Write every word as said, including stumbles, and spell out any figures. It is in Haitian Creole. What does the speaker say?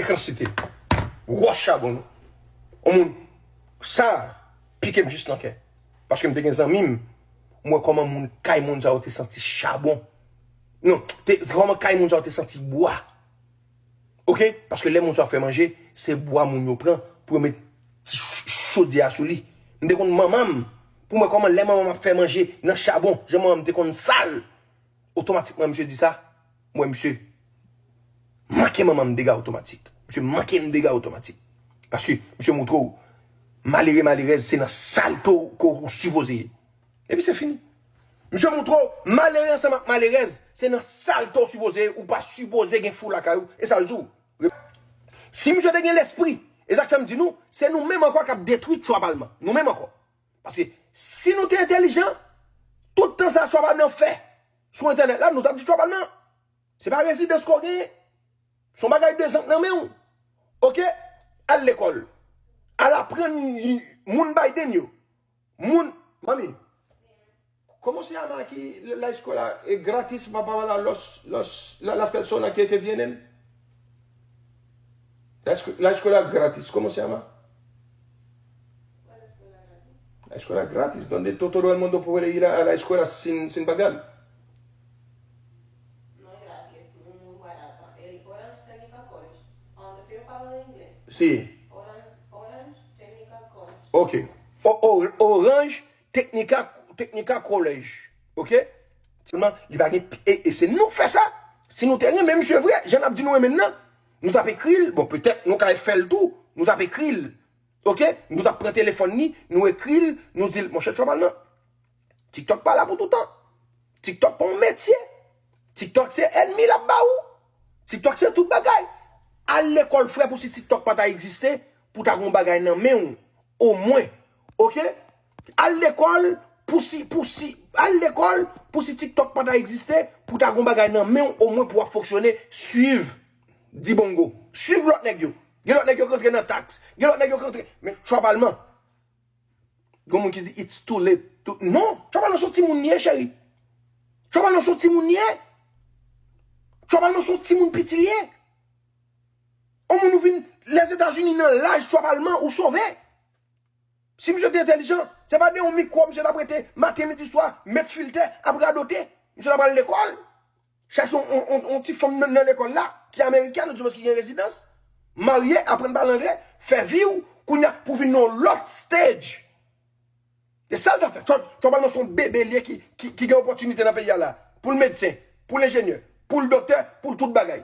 Kantite wòch chabon, non. On moun, sa pike m jis nan kè. Paske m te gen zanmi m, m wè kòman moun, kay moun sa yo te santi chabon. Non, te, kòman kay moun sa yo te santi bwa. Oke? Paske lè moun sa yo fè manje, se bwa moun yo pran pou yo met ti ch- chodyè a sou li. M te konn manman m, pou m wè kòman lè manman m ap fè manje nan chabon, jan manman m te konn sal. Otomatikman, misye di sa, m wè misye manke manman m dega otomatik. Misye manke m dega otomatik. Paske misye montre w, malere, malerèz, se nan salte w ke w sipoze ye. Epi se fini. Misye montre w, malere ansanm ak malerèz, se nan salte w sipoze ye, ou pa sipoze gen fou lakay ou, e sa l di w. Si misye te gen lespri, e sa k fè m di nou, se nou menm ankò k ap detwi Tchwa Palman. Nou menm ankò. Paske si nou te entèlijan, tout tan sa Tchwa Palman fè sou entènèt la, nou t ap di Tchwa Palman. Se pa rezidans ke w genyen. Se yon bagay de zank nan men w. Oke? Al lekòl. Al aprann moun Biden yo. Moun, manmi, ¿cómo se llama aquí la escuela? Es gratis para los, los, la- las personas que, que vienen. La, escu- la escuela gratis, ¿cómo se llama? La escuela gratis, donde to- todo el mundo puede ir a, a la escuela sin, sin pagar. No es gratis, es muy barata. El Orange Technical College. Cuando yo parlo de inglés. Sí. Orange, Orange Technical College. Ok. O- o- Orange Technical, Technical College. Ok? Sèlman, li pa gen. E, e se nou k fè sa. Si nou te renmen misye vre, jan n ap di nou renmen l nan, nou t ap ekri l. Bon, petèt, nou ka fè l tou. Nou t ap ekri l. Oke? Nou t ap pran telefòn li, nou ekri l, nou di l, monchè Tchwa Palman, TikTok pa la pou toutan. TikTok pa yon metye. TikTok se ènmi l ap ba ou. TikTok se tout bagay. Al lekòl, frè, pou si TikTok pa ta egziste, pou ta gen yon bagay nan men w, omwen. Oke? Al lekòl, pou si, pou si, al lekòl, pou si TikTok pa ta egziste, pou ta gen yon bagay nan men w, omwen pou w ap fonksyone, swiv Dibongo. Swiv lòt nèg yo. Gen lòt nèg yo k rantre nan taks. Gen lòt nèg yo k rantre. Men Tchwa Palman. Gen moun ki di, it's too late. To- Non, Tchwa Palman se yon timoun li ye, cheri. Tchwa Palman se yon timoun li ye. Tchwa Palman se yon timoun piti li ye. On moun ou vin Lèzetazini nan laj Tchwa Palman, ou sove. Si misye te entèlijan, se pa de yon mikwo misye t ap rete maten, midi, swa, met filtè, ap radote. Misye t ap al lekòl. Chèche yon, yon, yon, yon ti fanm nan, nan lekòl la, ki amerikèn, oudimwens ki gen rezidans, marye, aprann pale anglè, fè vi w, kounye a, pou vin nan yon lòt stage. E sa l ta fè. Tchwa Palman se yon bebe li ye ki, ki, ki gen opòtinite nan peyi a la. Pou l medsen, pou l enjenyè, pou l doktè, pou l tout bagay.